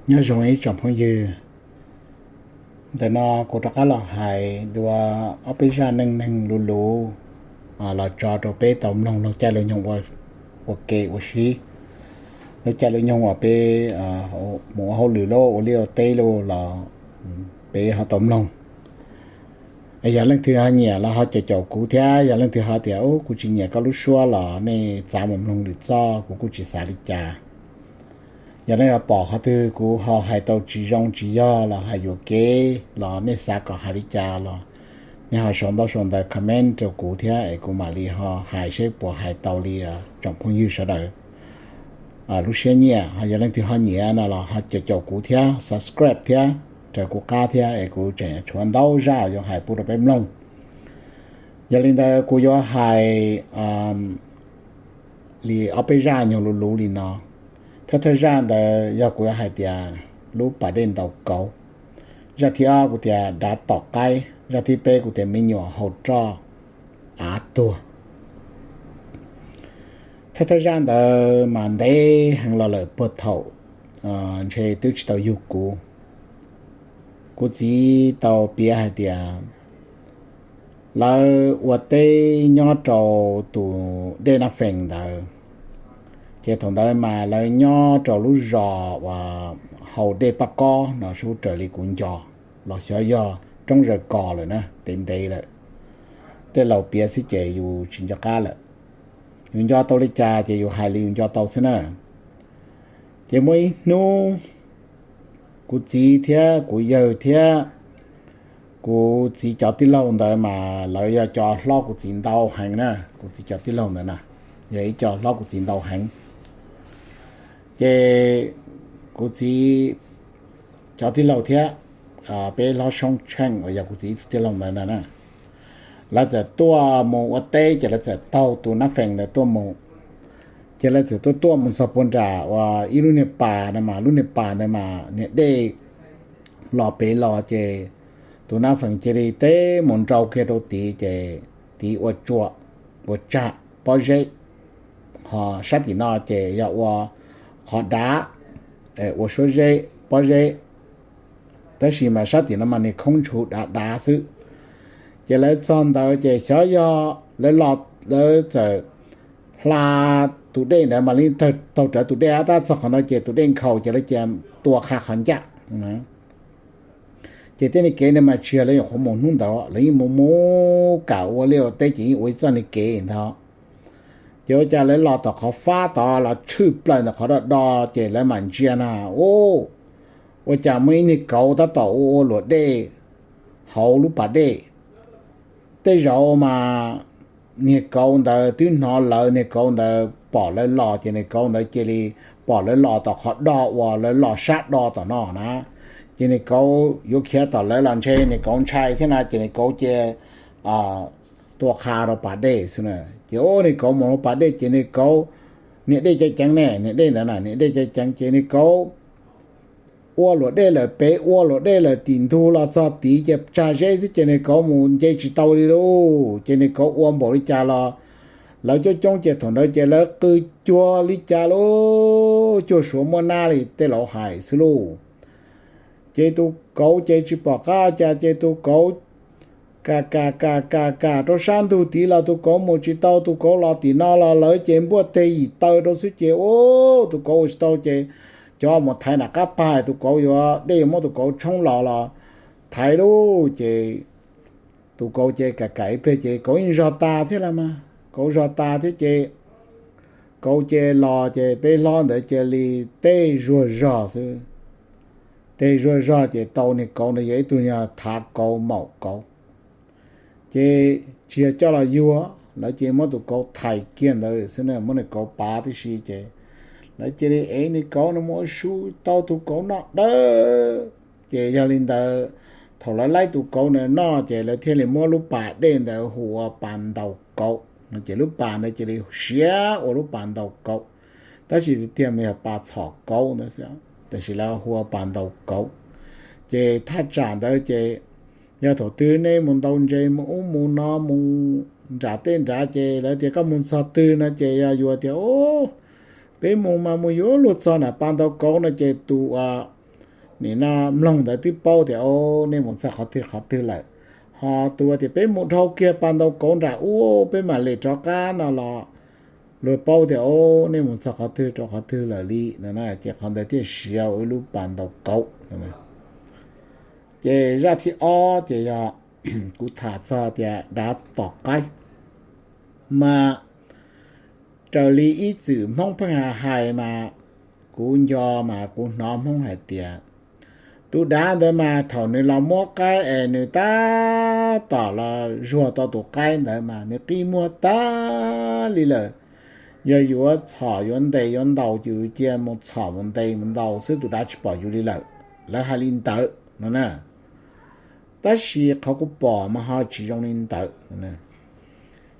Nyob zoo ib tsoom phooj ywg, ntawm no kuv rov qab los hais dua ob peb zaj neej neeg luv luv los tso rau peb tau mloog lub caij lub nyoog ua ke ua si, lub caij lub nyoog uas peb mus ua hauj lwm los ua liaj ua teb los peb ho tau mloog. Yog leej twg ho nyiam los ho caum caum kuv thiab, yog leej twg ho tias kuv tsis nyiam koj lub suab los nej txav mus mloog lwm txoj, kuv kuj tsis xav li cas. Yog nej pom qhov twg kuv ho hais tau tsis zoo tsis yog los hais yuam kev los nej xav kom hais li cas los nej ho sau ntaub sau ntawv comment rau kuv thiab es kuv mam li ho hais seb puas hais tau li tsoom phooj ywg sawv daws lub siab nyiam. Ho yog leej twg ho nyiam no los ho caum caum kuv thiab subscribe thiab raws kuv qab thiab es kuv tseem tshuav ntau zaj yuav hais pub rau peb mloog. Yog li ntawd kuv yuav hais li ob peb zaj nyoog luv luv li no. Thawj thawj zaj ntawd yog kuv yuav hais tias lub pas dej ntaus kauv. Zaj thib ob kuv tias dav tom qaib. Zaj thib peb kuv tias me nyuam haus roj av tuag. Thawj thawj zaj ntawd mas ntev heev los lawm puag thaum ntshe twb tsis tau yug kuv. Kuv txiv tau piav hais tias lawv ua teb nyob rau tus dej Nab Fees ntawd, ces thaum ntawd mas lawv nyob rau lub zos uas hauv dej Paj Kob no sub raws li kuv nco los xyov yog roob Zaws Kos lawm na, ntev ntev lawm. Tej laus piav xwb ces yus tsis nco qab lawm. Yus nco tau li cas ces yus hais li yus nco tau xwb na. Ces muaj ib hnub kuv txiv thiab kuv yawg thiab kuv txiv cov tij laug ntawd mas lawv yog cov hlob kuv txiv ntau heev na. Kuv txiv cov tij laug ntawd na yog ib co hlob kuv txiv ntau heev. Ces kuv txiv cov tij laug thiab peb hlob Soob Tsheej uas yog kuv txiv ib tug tij laug ntawd ntag na, lawv txawm tuaj mus ua teb ces lawv txawm taug tus Nab Fees ntawd tuaj mus. Ces lawv txawm tuaj tuaj mus txog puag nram uas ib lub niag pas ntawd mas lub niag pas ntawd mas niag dej los pem los ces tus Nab Fees cia li teb mus nrau kiag rau tid ces tid ua tsua, ua tsag pob zeb. Ho sab tim no ces yog ua qhov dav, ua suab zeb pob zeb, tab sis mas sab tim no mas niag khoob ntshuv dav dav xwb. Ces lawv txog ntawd ces xyov yog lawv los, lawv txawm hla tus dej ntawd mas li taug rawv tus dej ab tab txog qhov no ces tus dej nkhaus ces lawv cia tua qha qhov ncaj. Ces tej niag kev ntawd mas tsis yog lawv nyuam qhuav mus hnub ntawd, lawv yeej mus mus kam ua liaj ua teb ces yeej ua ib txoj niag kev ntawd. Ces ua cas lawv los tom qhov fab tod los tshwj plaws ntawm qhov do do ces lawv mam ntsia na, u, ua cas muaj ib niag kauv tab tom ua ua luam dej hauv lub pas dej. Tej zaum mas niag kauv ntawd twb hnov lawv, niag kauv ntawd pom lawv los ces niag kauv ntawd cia li pom lawv los tom qhov do uas lawv los sab do tom no na. Ces niag kauv yuav khiav tom lawv los ntshe niag kauv ntshai thiab na ces niag kauv cia tua qha rau pas dej xwb na. Ces niag kauv mus rau pas dej ces niag kauv, niag dej ceev ceev ne, niag dej ntawd na niag dej ceev ceev ces niag kauv ua luam dej lawm pem, ua luam dej lawm tim ntug los txog tid ces tsag zeb xwb ces niag kauv mus nce tsis tau li lauj. Ces niag kauv ua npaum li cas los lawv coob coob ces thaum ntawd ces lawv qw cuag li cas lauj, cuag suav muaj nab li tej laus hais xwb lauj. Ces tus kauv ces tsis pom qab cas ces tus kauv kam kam kam kam kam rau sab ntug tid los tus kauv mus tsis tau, tus kauv los tim no los lawv ces npuaj teg yim taw rau xwb ces ua tus kauv ua tsis tau ces cov mus thaiv nram qab pag tus kauv yuav dej yuav muab tus kauv tshoob los los thaiv lauj. Ces tus kauv ces kam kam ib pliag ces kauv yeej zog tas thiab las mas, kauv zog tas thiab ces kauv ces los ces peb hlob ntawd cia li teg zuag zog xwb. Teg zuag zog ces tau niag kauv ntawd yog ib tug niag thav kauv maum kauv, ces tsis yog coj los yuag, lawv cia li muab tus kauv thais kiag ntawd xwb na, muab niag kauv pav tib si ces lawv cia li ev niag kauv no mus ua su tau tus kauv noj dawb. Ces yog li ntawd, thaum lawv laib tus kauv ntawd noj ces lawv thiaj li muab lub pas dej ntawd hu ua Pas Ntaus Kauv no ces lub pas ntawd cia li siav ua lub Pas Ntaus Kauv. Tab sis tiag tiag mas yog Pas Txhom Kauv ntawd xwb, tab sis lawv hu ua Pas Ntaus Kauv. Ces thaj tsam ntawd ces yog thaum twg nej mus ntaus ntses mus ub mus no mus nram tej nrad ces lawv tias koj mus txog twg no ces yog yuav tias peb mus mas mus yuav luag txog nram Pas Ntaus Kauv no ces tus nim no mloog ntawd twb paub tias, o, nej mus txog qhov twg qhov twg lawm. Ho tus tias peb mus dhau kiag pas ntaus kauv nram ub peb mam li rov qab no los, luag paub tias, o, nej mus txog qhov twg rau qhov twg lawm li no na. Ces qhov ntawd thiaj siav ua ib lub pas ntaus kauv. Ces zaj thib ob ces yog kuv tham txog tias dav tom qaib, mas raws li ib txwm Hmoob pheej hais mas kuv nco mas kuv hnov Hmoob hais tias tus dav ntawd mas thaum nws los muab qaib es nws tab tom los zuag tau tus qaib ntawd mas nws qi muag tag li lawm. Yog yuav txhom yuav ntes yuav ntaus ces cia mus txhom mus ntes mus ntaus xwb, tus dav tsis pom yus li lawm. Lawv hais li ntawd no na. Tab sis qhov kuv pom mas ho tsis zoo li ntawd.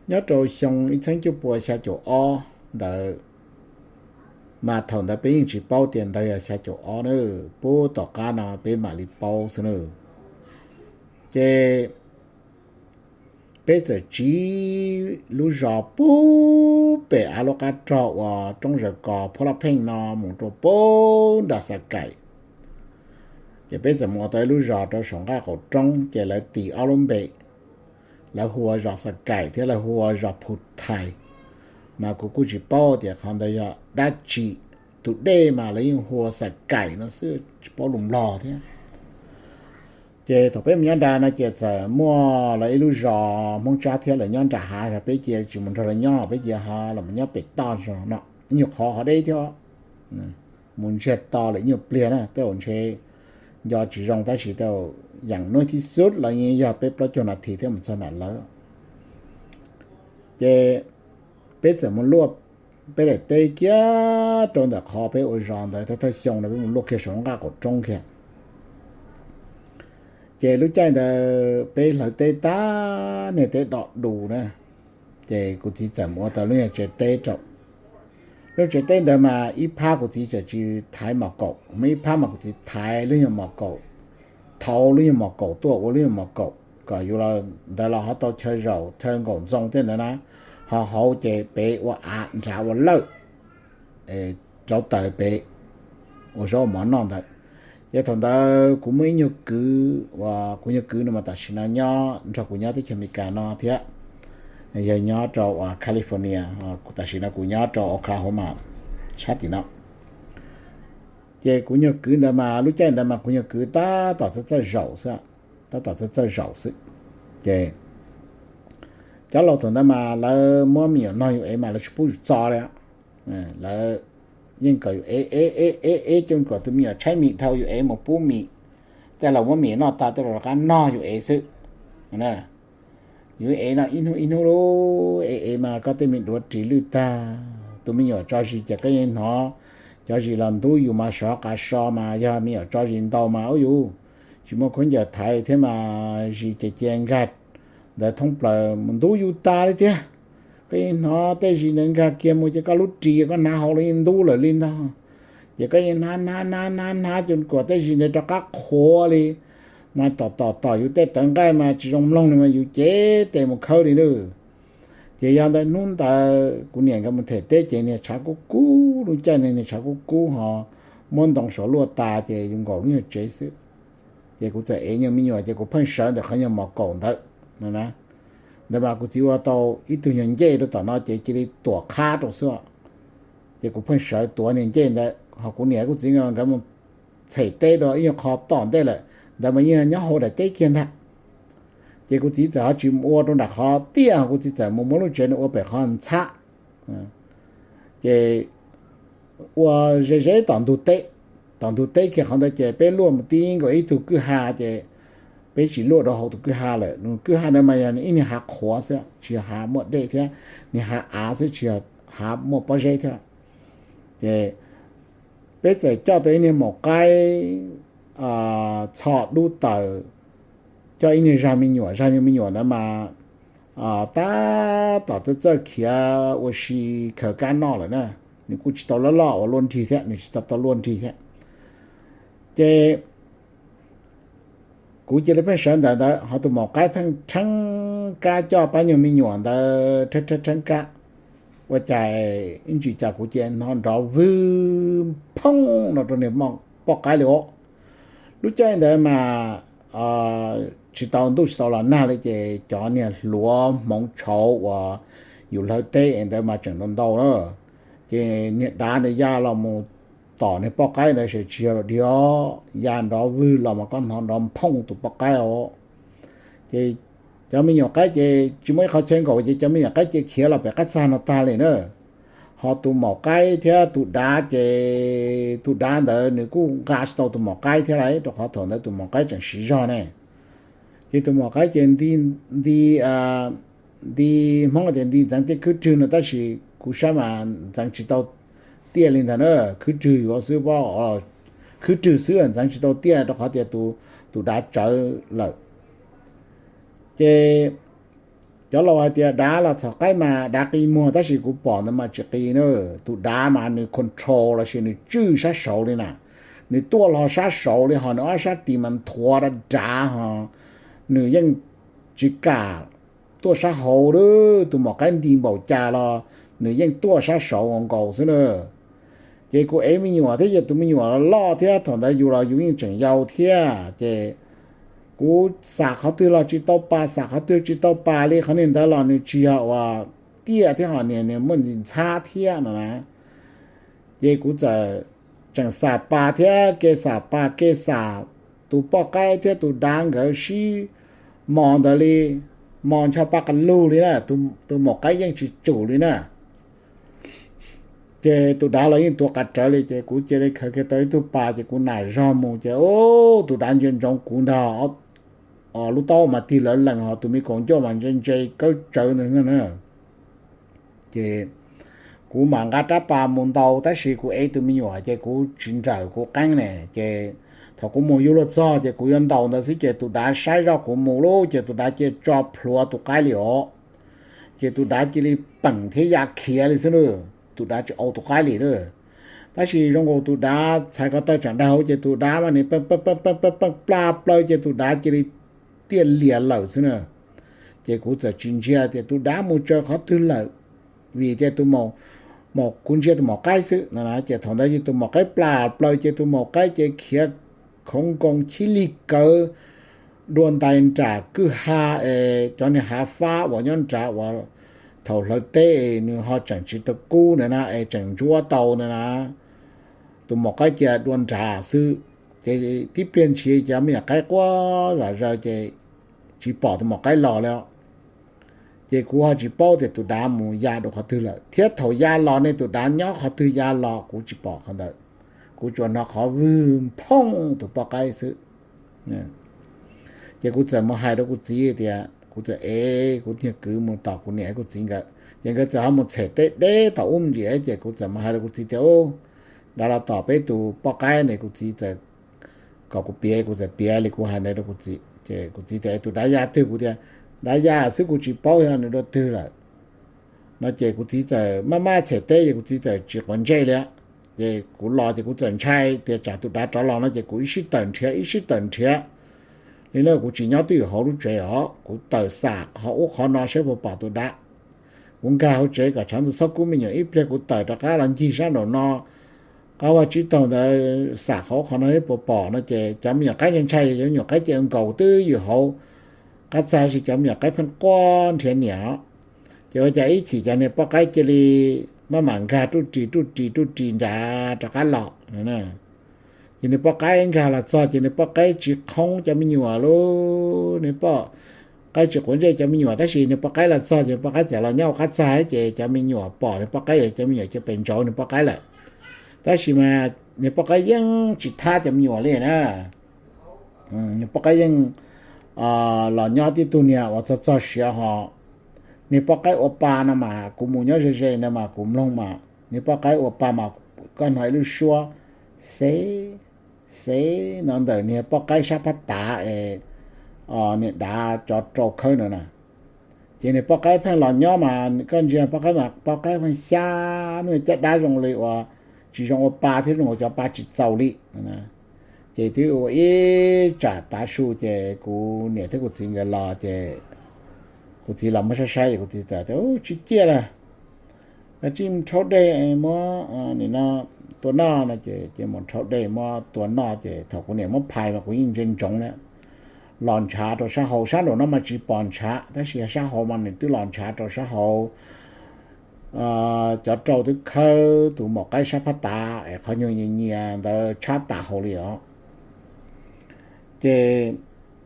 Nyob rau xyoo ib txhiab cuaj pua xya caum ob ntawd, mas thaum ntawd peb yeej tsis paub tias ntawd yog xya caum ob na, puag tom qab no peb mam li paub xwb na. Ces peb txawm tsiv lub zos puag pem av lub qab rog uas roob zaws kos Phuab Laj Pheej no mus rau puag nram Xav Kaim. Ces peb txawm mus ua tau ib lub zos rau saum nqaj qaum roob, ces lawv tis ob lub npe, lawv hu ua zos Xav Kaim thiab lawv hu ua zos Phu Thais. Mas kuv kuj tsis paub tias qhov ntawd yog dab tsi, tus dej mas lawv yeej hu ua Xav Kaim no xwb, tsis paub lus Nplog thiab. Ces thaum peb mus nyob nram no ces txawm muaj lawv ib lub zos Hmoob Tsab thiab lawv nyob nram hav, peb cia tsis mus nrog lawv nyob, peb cia ho los nyob pem toj zog no, ib nyuag qhov ho deb thiab. Mus ntsiag to lawm ib nyuag pliag na, tej zaum ntshe nco tsis zoo tab sis tej zaum yam nub thib xub los yeej yog peb plaub caug nas this thiab mus txog nram lawv. Ces peb txawm mus luaj peb daim teb kiag rau ntawm qhov peb ua zos ntawd, thawj thawj xyoo no peb mus luaj kiag saum nqaj qaum roob kiag. Ces lub caij ntawd peb hlawv teb tag, niag teb dom dus na, ces kuv txiv txawm mus ua tau lub nyuag tsev teb rau. Lub tsev teb ntawd mas ib phab kuv txiv txawm tsis thaiv mom kaum, muaj ib phab mas kuv txiv thaiv lub nyuag mom kaum, thauv lub nyuag mom kaum tuaj ua lub nyuag mom kaum kom yus ntawd los ho tau chaw zaum chaw nkaum ntxoo tej ntawd na. Ho hauv ces pem ua av, nrad ua lawj, rauv taws pem ua zaub ua mov noj ntawd. Ces thaum ntawd kuv muaj ib nyuag kwv uas kuv nyuag kwv no mas tam sim no nyob nrog kuv nyob teb chaws Amelikas no thiab, yog nyob rau uas California, tam sim no kuv nyob rau Oklahoma sab tim no. Ces kuv nyuag kwv ntawd mas lub caij ntawd mas kuv nyuag kwv tab tom txawj txawj zaum xwb, tab tom txawj txawj zaum xwb. Ces cov laus thaum ntawd mas lawv muab me nyuam nog yus ev mas lawv tsis pub yus txo li. Lawv yeej kom yus ev ev ev ev ev coj kom tus me nyuam tshaib mim dhau yus ev mus pub mim. Tej laus muab mim noj tas tej laus rov qab nog yus ev xwb. Yus ev no ib hnub ib hnub lub ev ev mas koj tej me duav ris lwj tag, tus me nyuam tso zis ces koj yeej hnov cov zis los ntub yus mas sov qas so mas yog me nyuam tso zis ntau mas ub yus tsis muaj khaub ncaws thaiv thiab mas zis ces cia nkag ntawd thoob plaws mus ntub yus tas li tiag. Koj yeej hnov tej zis ntawd nkag kiag mus ces koj lub ris koj hnav hauv los yeej ntub lawm li ntag. Ces koj yeej hnav hnav hnav hnav hnav coj kom tej zis ntawd rov qab qhuav li, mas tom tom tom yus tej tawv nqaij mas tsis zoo mloog li mas yus cev tes mus khawb li na. Ces yog ntawd hnub ntawd kuv niam nkawd mus them teb ces niag tshav kub kub, lub caij niag tshav kub kub ho muab ntoo saum luaj tas ces yus nkaum lub nyuag tsev xwb. Ces kuv txawm ev nyuag me nyuam ces kuv pheej sawv ntawm qhov nyuag mos kaum ntawd no na. Ntawd mas kuv txiv ua tau ib tug nyuag ncej rau tom no ces cia li tuam qhab rau xwb. Ces kuv pheej sawv tuav niag ncej ntawd ho kuv niam kuv txiv nkawd mus them teb rau ib nyuag qho tom ntej lawm, ntawd mas yeej nyob hauv daim teb kiag ntag. Ces kuv txiv txawm ho tsis mus ua rau nram qhov tiaj, kuv txiv txawm mus muab lub tsev no ua pem qhov ntxhab. Ces ua ze ze tom ntug teb, tom ntug teb kiag qhov ntawd ces peb luaj mus tib nkaus ib tug kwj ha ces peb tsis luaj rau hauv tus kwj ha lawm. Kwj ha ntawd mas yog ib niag hav qhuav xwb, tsis yog hav muaj dej thiab, niag hav av xwb tsis yog hav muaj pob zeb thiab. Ces peb txawm coj tau ib niag maum qaib txho dub taws, coj ib niag zag me nyuam, zag niag me nyuam ntawd mas tab tom txawj txawj khiav ua si khaws kab noj lawm na. Nws kuj tsis tau loj loj ua luaj nrig thiab, nws tsis tau tau luaj nrig thiab. Ces kuv cia li pheej sawv ntawm ntawd ho tus maum qaib pheej rheeb kab coj pab nyuag me nyuam ntawd rheeb rheeb rheeb kab. Ua cas ib ntsis cas kuv cia li hnov nrov vwg phooj no rau niag poj qaib li os. Lub caij ntawd mas tsis tau ntuj tsis tau los nag li ces cov niag hluav hmoov tshauv uas yus hlawv teb ntawd mas tseem ntau ntau na. Ces niag dav ntawd ya los mus tom niag poj qaib ntawd ces tsis yog lam diam, ya nrov vwg los mas koj hnov nrov nphooj tus poj qaib os. Ces cov me nyuam qaib ces tsis muaj ib qho chaw nkaum ces cov me nyuam qaib ces khiav los pem qab txag no tag li na. Ho tus maum qaib thiab tus dav ces tus dav ntawd nws kuj nqa tsis tau tus maum qaib thiab lauj, rau qhov thaum ntawd tus maum qaib tseem siv zog ne. Ces tus maum qaib ces nti, nti, nti, Hmoob tias nti ntxeev tiaj khwb rwg no tab sis kuv saib mas ntxeev tsis tau tiaj li ntag na, khwb rwg yuav xwb, khwb rwg xwb ntxeev tsis tau tiaj rau qhov tias tus dav tsawv lawm. Ces cov laus hais tias dav los txhom qaib mas dav qi muag tab sis kuv pom ntawd mas tsis qi na. Tus dav mas nws control los sis nws tswj sab saud li na, nws tuaj los sab saud li ho nws ob sab tis mas nthuav dav dav ho nws yeej tsis kam tuaj sab hauv li. Tus maum qaib nti npaum cas los nws yeej tuaj sab saud nkaus xwb na. Ces kuv ev me nyuam thiab ces tus me nyuam loj thiab thaum ntawd yus los yus yeej tseem yau thiab ces kuv xam qhov twg los tsis tau pas, xam qhov twg tsis tau pas li. Qhov niag ntawd los nws tsis yog uas tiaj thiab ho niag muaj ntsis ntxhab thiab no na. Ces kuv txawm tseem xam pas thiab ke xam pas ke xam tus poj qaib thiab tus dav nkawd sib mos ntawd li, mos ncho pa qa lug li na, tus maum qaib yeej tsis tsum li na. Ces tus dav los yeej tuav qas rawv li ces kuv cia li khaws kiag tau ib tug pas ces kuv nam zog mus ces tus dav ntsia ntsoov kuv ntag. Lub taub hau mas tig lawv lees ho tus me kaus ncauj mas ntse ntse kawb tsawv ntag na. Ces kuv mam nqa rab pas mus ntaus tab sis kuv ev tus me nyuam ces kuv tsis nrawm kuv qeeb ne. Ces thaum kuv mus yuav luag txog ces kuv yuav ntaus ntawd xwb ces tus dav saib zoj kuv mus lawm ces tus dav cia tso plhuav tus qaib li os. Ces tus dav cia li peem thiab ya khiav li xwb na, tus dav tsis au tus qaib li na. Tab sis zoo nkaus tus dav txhais ko taw tseem daig hauv ces tus dav mas nws peej peej peej peej peej plaj plaws ces tus dav cia li tiaj lias lawm xwb na. Ces kuv txawm tsis ntsia tias tus dav mus tsaws qhov twg lawm, vim tias tus maum, kuv ntsia tus maum qaib xwb no na. Ces thaum ntawd ces tus maum qaib plaj plaws ces tus maum qaib ces khiav khoov nkoos chib lig kawg dua ntais nram kwj ha es cov niag hav fab uas nyob nrad uas thaum hlawv teb es nws ho tseem tsis tau kub ntawd na es tseem ntsuab tau ntawd na. Tus maum qaib cia dua nrad xwb. Ces tib pliag ntshis cov me nyuam qaib quaj zom zaws ces tsis pom tus maum qaib los li. Ces kuv ho tsis paub tias tus dav mus ya dua qhov twg lawm thiab thaum ya los ne tus dav nyob qhov twg ya los kuv tsis pom qhov ntawd. Kuv tsuas hnov qhov vwg nphooj tus poj qaib xwb. Ces kuv txawm mus hais rau kuv txiv tias kuv txawm ev kuv niag kwv mus tom kuv niam kuv txiv nkawd ces nkawd txawm ho mus txhem teb deb tom ub ntsia ces kuv txawm mus hais rau kuv txiv tias, Ub, dav los tom peb tus poj qaib ne. Kuv txiv txawm kom kuv piav, kuv txawm piav li kuv hais ntawd rau kuv txiv. Ces kuv txiv tias, Tus dav ya twg? Kuv tias, Dav ya xwb kuv tsis paub yog nws dua twg lawm no. Ces kuv txiv txawm maj maj txhem teb ces kuv txiv txawm tsis quav ntsej li. Ces kuv los ces kuv txawm ntshai tias tsam tus dav rov los no ces kuv ib sij tawm nrhiav ib sij tawm nrhiav li na. Kuv tsis nyob twj ywm hauv lub tsev os, kuv tawm xam qhov ub qhov no saib puas pom tus dav. Kuv nkag hauv tsev kom tshav ntuj txhob kub me nyuam, ib pliag kuv tawm rov qab los ncig sab nraum no, qab vaj tsib taug ntawd xam qhov ub qhov no saib puas pom no. Ces cov me nyuam qaib ntshai ntshai, cov me nyuam qaib ces nkaus twj ywm hauv qab txag, tab sis cov me nyuam qaib pheej quaj nrhiav niam. Ces ua cas ib chim cov niag poj qaib cia li maj mam nkag ruj ris ruj ris ruj ris nrad rov qab los. Ces niag poj qaib nkag los txog ces niag poj qaib tsis qhoob cov me nyuam lauj, niag poj qaib tsis quav ntsej cov me nyuam, tab sis niag poj qaib los txog ces poj qaib txawm los nyob hauv qab txag ces cov me nyuam pom niag poj qaib, cov me nyuam cia pem ntsauv niag poj qaib lawm. Tab sis mas niag poj qaib yeej tsis thab cov me nyuam li na. Niag poj qaib yeej los nyob tib tug niag uas txog txog siav ho. Niag poj qaib ua pa no mas kuv mus nyob ze ze ntawd mas kuv mloog mas niag poj qaib ua pa mas koj hnov ib lub suab xeb xeb no ntawm niag poj qaib sab phab tav es niag dav cov rau khawb no na. Ces niag poj qaib pheej los nyob mas koj ntsia poj qaib mas poj qaib pheej xyab, niag caj dab zoo li uas tsis zoo ua pa thiab zoo li cov pa tsis txaus li. Ces twb ua ib tsam tav su ces kuv niam thiab kuv txiv nkawd los ces kuv txiv los muab saib saib es kuv txiv txawm tias, Tsis ciaj lawm, koj cia li rhaub dej muab nim no tua noj no ces, ces mus rhaub dej muab tua noj ces thaum kuv niam muab phais mas kuv yeej ntsia ntsoov na, los ntshav rau sab hauv, sab nraum no mas tsis pom ntshav tab sis sab hauv mas nws twb los ntshav rau sab hauv. Cov rau twb khawb tus maum qaib sab phab tav es qhov nyuag nyias nyias ntawd tshab tas hauv li os. Ces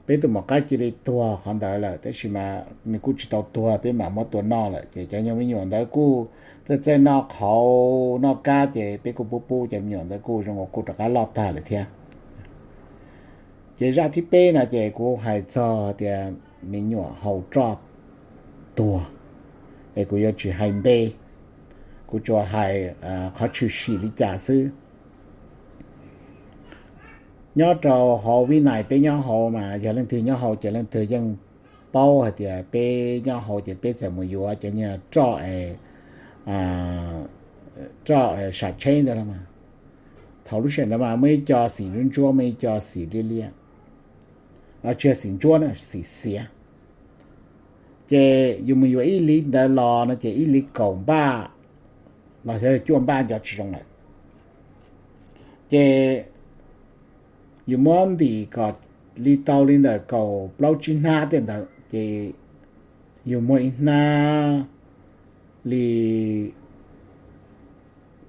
peb tus maum qaib cia li tuag qhov ntawd lawm tab sis mas nws kuj tsis tau tuag, peb mam muab tua noj lawm ces cov nyuag me nyuam ntawd kuj txawj txawj noj qhauv noj kab ces peb kuj pub pub cov me nyuam ntawd kuj zoo ua kuj rov qab loj tag lawm thiab. Ces zaj thib peb no ces kuv hais txog tias me nyuam haus roj tuag, es kuv yuav tsis hais npe, kuv tsuas hais qhov tshwm sim li cas xwb. Nyob rau hauv Vib Nais peb nyob hauv mas yog leej twg nyob hauv ces leej twg yeej paub hais tias peb nyob hauv ces peb txawm mus yuav cov niag roj, roj sam tsheb ntawd los mas, thaum lub sij hawm ntawd mas muaj ib co xim ntsuab ntsuab, muaj ib co xim liab liab, tsis yog xim ntsuab na, xim xiav. Ces yus mus yuav ib lib ntawd los no ces ib lib kaum npaj los xyov yog cuaj npaj, nco tsis zoo lawm. Ces yus muab ntim kom li tau li ntawm kaum plaub tsib hnab tej ntawd ces yus muag ib hnab li,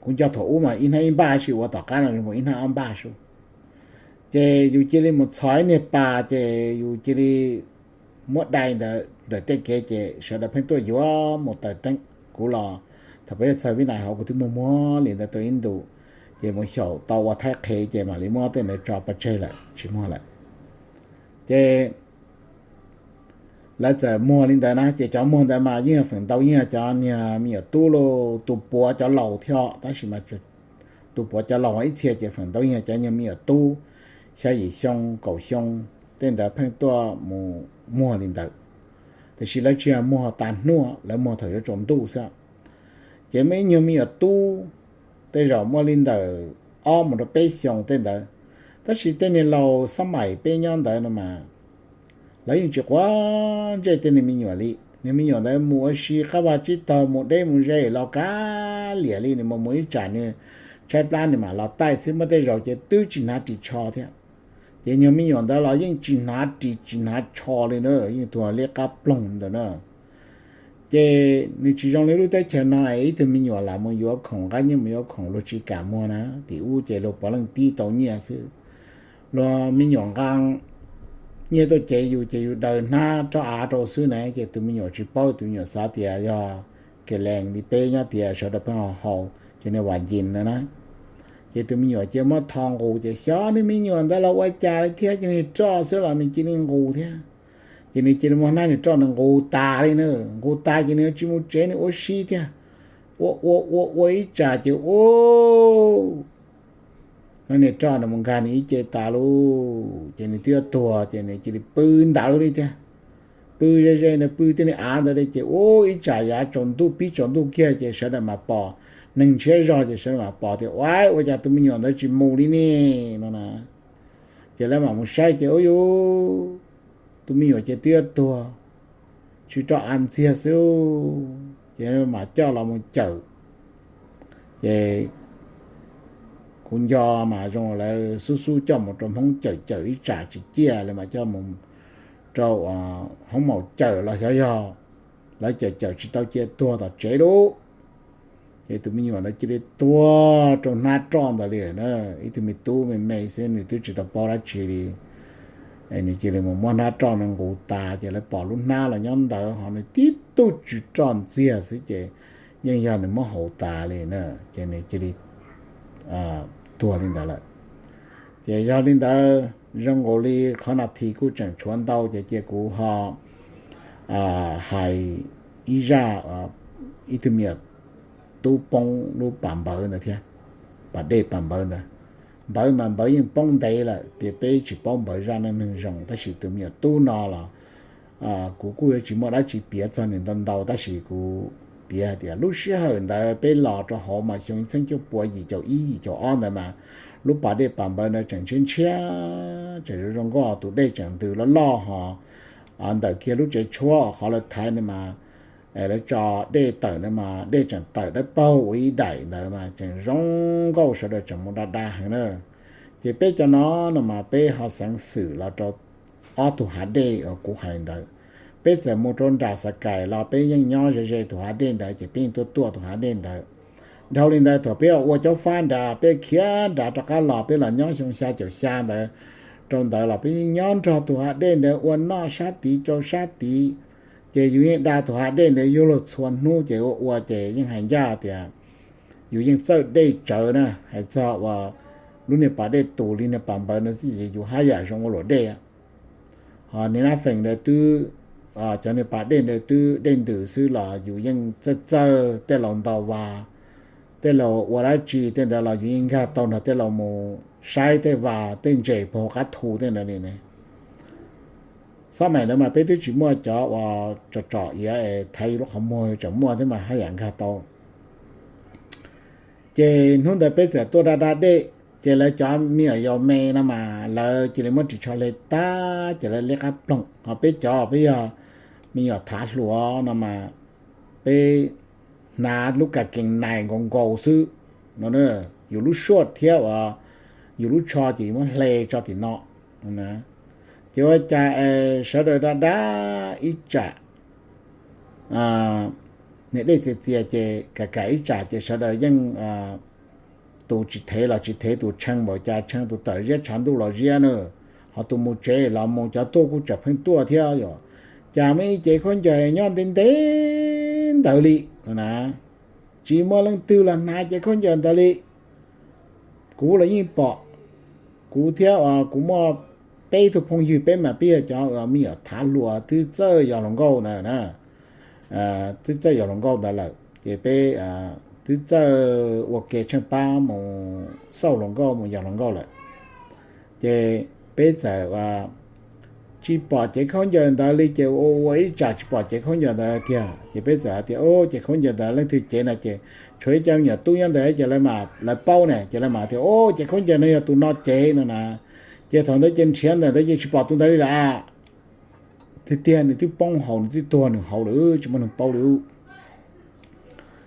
kuv nco thaum ub mas ib hnab ib npaj, tab sis ua tom qab no yus muag ib hnab ob npaj xwb. Ces yus cia li mus txhos ib niag pas ces yus cia li muab dai ntawd ntawm tej kev ces sawv daws pheej tuaj yuav mus taws teeb. Kuv los thaum peb txog Vib Nais hauv kuv twb muag muag li ntawd tau ib ntus, ces mus xyaum tau ua Thaib qhev ces mam li muab tej ntawd tso pov tseg lawm tsis muag lawm. Ces lawv txawm muag li ntawd na, ces cov muag ntawd mas yeej feem ntau yeej yog cov niag me nyuam tub los tus puav cov laus thiab, tab sis mas tus puav cov laus ib txhia ces feem ntau yeej yog cov niag me nyuam tub xya yim xyoo kaum xyoo tej ntawd pheej tuaj mus muag li ntawd. Tiam sis lawv tsis yog muag tas hnub, lawv muag thaum yuav tsaus ntuj xwb. Ces muaj ib nyuag me nyuam tub tej zaum muaj li ntawm ob mus rau peb xyoos tej ntawd, tab sis tej niag laus xab maim peb nyob ntawd no mas lawv yeej tsis quav ntsej tej niag me nyuam li. Niag me nyuam ntawd mus ua si qab vaj tsib taug, mus deb mus ze los kav liam li, nws mus mus ib tsam nws tshaib plab nws mam los taij xwb, muaj tej zaus ces twb tsis hnav ris tsho thiab. Ces nyuag me nyuam ntawd los yeej tsis hnav ris tsis hnav tsho li na, yeej tuag liab qab ploog ntawd na. Ces nws tsis zoo li lub teb chaws no es ib tug me nyuam lam mus yuav khoom, nqa nyiaj mus yuav khoom luag tsis kam muag na. Tim ub ces luag puav leej tib tau nyiaj xwb. Luag me nyuam nqa nyiaj tuaj cev yus ces yus daws hnab roj av rau xwb na, ces tus me nyuam tsis paub, tus me nyuam xav tias yog ke lees li peb nyob tias sawv daws pheej haus haus ces niag vam yis na na. Ces tus me nyuam cia muab tho nqus ces xyov niag me nyuam ntawd los ua cas li thiab, ces niag roj xwb los nws cia li nqus thiab. Ces nws cia li muab hnab niag roj nws nqus tas li na, nqus tas ces nws tsis mus tsev, nws ua si thiab. Ua ua ua ua ib tsam ces ua hnab niag roj nws mus nkag nws ib ce tas lauj, ces nws twb yuav tuag ces nws cia li pw ntawd li thiab. Pw ze ze ntawd, pw tej niag av ntawd li ces ua ib tsam yav tsaus ntuj, pib tsaus ntuj kiag ces sawv daws mam pom, neeg ntshiab zog ces sawv daws mam pom tias ua, ua cas tus me nyuam ntawd tsis mus li ne no na. Ces lawv mam mus saib ces ua, yus tus me nyuam ces twb yuav tuag, tsw roj av ntxiag xwb, ces mam coj los mus cawm. Ces kuv nco mas zoo lawv xub xub coj mus rau Hmoob cawm, cawm ib tsam tsis ciaj lawv mam coj mus rau Hmoob maum cawm los xyov yog lawv cawm cawm tsis tau cia tuag tom tsev lauj. Ces tus me nyuam ntawd cia li tuag rau hnab roj ntawd li na. Ib tug me tub me me xwb, nws twb tsis tau paub dab tsi li. Nws cia li mus muab hnab roj no nqus tas ces lawv pom lub hnab los nyob ntawd, ho nws tib tug tsw roj ntxiag xwb ces yeej yog nws muab haus tas li na, ces nws cia li tuag li ntawd lawm. Ces yog li ntawd, zoo nkaus li qhov no thiv kuj tseem tshuav ntau ces cia kuv ho hais ib zaj ib tug me nyuam tub poob lub pas npawv ntawd thiab, pas dej pas npawv ntawd. Npawv mas npawv yeej poob ntev lawm, tias peb tsis paub npawv zaj neej neeg zoo, tab sis tus me nyuam tub no los kuv kuj yuav tsis muaj dab tsi piav txog nws ntau ntau, tab sis kuv piav hais tias lub sij hawm ntawd peb los rau hauv mas xyoo ib txhiab cuaj puas yim caum ib yim caum ob ntawd mas lub pas dej pas npawv ntawd tseem ntshiab ntshiab, tseem zoo zoo nkauj, tus dej tseem ntws loj loj ho ntawm kiag lub tsev tshuab qhov lawv thaiv ntawd mas lawv tso dej tawm ntawd mas dej tseem tawm dawb paug ua ib daim ntawd mas tseem zoo nkauj, sawv daws tseem mus da da heev na. Ces peb cov no no mas peb ho xeev xwm los rau ob tug hav dej uas kuv hais ntawd. Peb txawm mus rau nram Xav Kais los peb yeej nyob ze ze tus hav dej ntawd ces peb yeej tuaj tuaj tus hav dej ntawd. Dhau li ntawd thaum peb ua caub fab nrad peb khiav nrad rov qab los peb los nyob xyoo xya caum xya ntawd rau ntawd los peb yeej nyob nrog tus hav dej ntawd ua noj sab tid rau sab tid. Ces yus yeej da tus hav dej ntawd yuav luag txhua hnub ces ua ua ces yeej hais ncaj tias yus yeej txawj dej tsawv na, hais txog uas lub niag pas dej tus li niag pas npawv no xwb ces yus haj yam zoo ua luam dej. Ho niag nab feem ntawd twb, cov niag pas dej ntawd twb dej ntws xwb los yus yeej txawj txawj tej laus ntaus vas, tej laus ua dab tsi tej ntawd los yus yeej nkag tau nrog tej laus mus saib tej vas tej ntses puag hauv qab thu tej ntawd li ne. Xab maim ntawd mas peb twb tsis muaj cov uas tsom tsom iav es thaiv yus lub qhov muag, tseem muaj thiab mas haj yam nkag tau. Ces hnub ntawd peb txawm tuaj da da dej, ces lawv cov me nyuam yaus me no mas lawv cia li muab ris tsho hle tag ces lawv liab qab ploog. Ho peb cov peb yog me nyuam thav hluas no mas peb hnav lub kas kees nais nkaus nkaus xwb no, yus lub suaj thiab uas yus lub tsho ces yus muab hle tso tim no. Ces ua cas sawv daws da da ib tsam niag dej txias txias ces kam kam ib tsam ces sawv daws yeej, tus tsis thev los tsis thev, tus tshee npaum cas tshee, tus tawm ziab tshav ntuj los ziab na, ho tus mus tsev los mus, cov tuaj kuj tseem pheej tuaj thiab yom. Cas muaj ib cev khaub ncaws nyob ntev ntev ntawd li no na, tsis muaj leej twg los hnav cev khaub ncaws ntawd li. Kuv los yeej pom, kuv thiab kuv muaj peb tug phooj ywg, peb mas peb yog cov me nyuam thav hluas twb txawj yos hluas nkauj ntawd na, twb txawj yos hluas nkauj ntawd lawm ces peb twb txawj ua ke tsheej pab mus xauj hluas nkauj mus yos hluas nkauj lawm. Ces peb txawm tsis pom cev khaub ncaws ntawd li ces ua ua ib tsam tsis pom cev khaub ncaws ntawd tiag ces peb txawm hais tias, Au, cev khaub ncaws ntawd leej twg cev no? Ces tshuav ib co me nyuam tub nyob ntawd ces lawv, lawv paub ne ces lawv mam tias, Au, cev khaub ncaws no yog tus no cev no na. Ces thaum ntawd ces nrhiav ntawm ntawd ces tsis pom tus ntawd li lawm. Tiag tiag nws twb poob hauv, nws twb tuag nws hauv lawm, tsis muaj neeg paub li.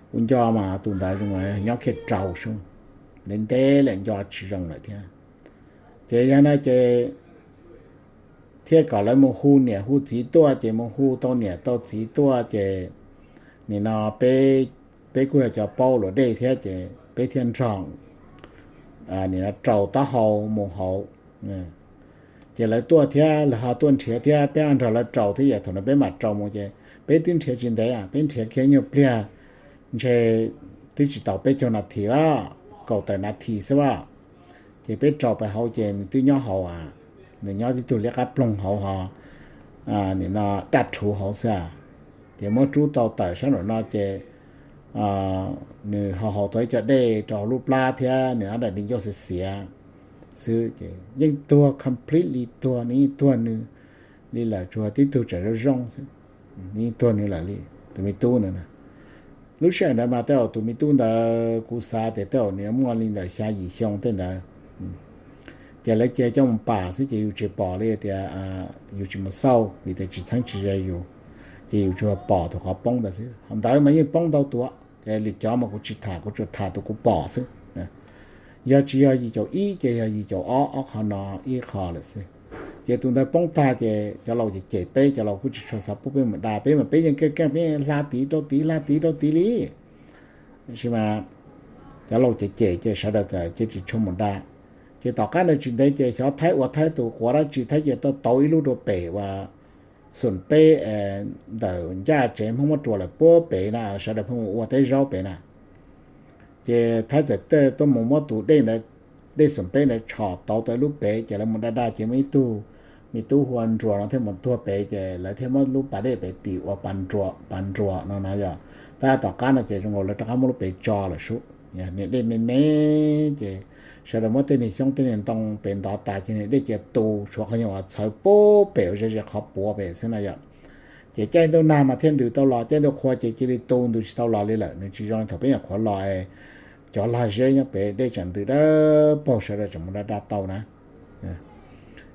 Kuv nco mas tus ntawd zoo nyob kiag rau sub, ntev ntev lawm nco tsis zoo lawm thiab. Ces yog no ces thiaj kom lawv mus hu niam hu txiv tuaj, ces mus hu tau niam tau txiv tuaj ces nim no peb, peb kuj yog cov paub luam dej thiab ces peb thiaj nrog nim no raus taub hau mus hauv. Ces lawv tuaj thiab lawv ho tuaj nrhiav thiab peb ho nrog lawv raus thiab, yam thaum no peb mam raus mus ces peb twb nrhiav tsis ntev, peb nrhiav kiag nyuag pliag ntshe twb tsis tau peb caug nas this, kaum tawm nas this xwb a. Ces peb raus pais hauv ces nws twb nyob hauv, nws nyob tib tug liab qab ploog hauv ho nim no daj rhuv hauv xwb a. Ces muab rub tau tawm sab nraum no ces nws ho haus tau ib co dej rau hauv lub plab thiab nws ob daim di ncauj xiav xiav xwb ces yeej tuag completely tuag, nws yeej tuag nws li lawm, tsuas tib tug tseem zoo zoo xwb, yeej tuag nws lawm li. Tus me tub ntawd, lub sij hawm ntawd mas tej zaum tus me tub ntawd kuv xav tias tej zaum nws muaj li ntawm xya yim xyoo tej ntawd. Ces lawv cia coj mus pam xwb ces yus tsis pom li tias, yus tsis mus xauj vim tias tsis txheeb tsis ze yus, ces yus tsuas pom tus qhov poob ntawd xwb. Ho ntawd mas yeej poob ntau tus, ces lwm cov mas kuv tsis tham, kuv tsuas tham tus kuv pom xwb. Yog tsis yog yim caum ib ces yog yim caum ob, ob qho no ib qho lawm xwb. Ces tus ntawd poob tag ces cov laus ces cem peb, cov laus kuj tsis tshua xav pub peb mus da, peb mas peb yeej keej keej peb hla tid rau tid hla tid rau tid li. Tab sis mas cov laus cem cem ces sawv daws txawm cia tsis tshua mus da. Ces tom qab ntawd tsis ntev ces xyov Thaib ua Thaib tus quav dab tsi Thaib ces tau tauv ib lub rau pem uas xoom peb ntawm ncaj tsev Hmoob Mab Ruam lawm puag pem na, sawv daws pheej mus ua teb zaub pem na. Ces Thaib txawm tuaj mus muab tus dej ntawd, dej xoom peb ntawd tshom tauv tau ib lub pem ces lawv mus da da ces muaj ib tug me tub hu ua Nruas no thiaj mus tuag pem ces lawv thiaj muab lub pas dej pem tim ua Pas Nruas no na yom. Tab tom qab no ces zoo nkaus lawv rov qab muab lub pem tso lawm sub. Niag dej me me ces sawv daws muab tej niag xyoob tej niag ntoo pem ntov tas ces niag dej cia tu tshuav qhov nyuag uas txhawv puag pem ua ze ze qhov puav pem xwb na yom. Ces caij ntuj nag mas thiaj ntws tau los, caij ntuj qhua ces cia li tu ntws tsis tau los li lawm. Nws tsis zoo li thaum peb nyuam qhuav los, cov lag zeb nyob pem dej tseem ntws dawb paug sawv daws tseem mus da da tau na.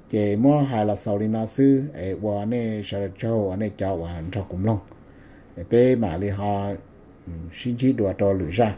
Ces muab hais los xaus li no xwb es ua nej sawv daws tsaug uas nej cov uas nrog kuv mloog. Peb mam li ho sib ntsib dua rau lwm zaj.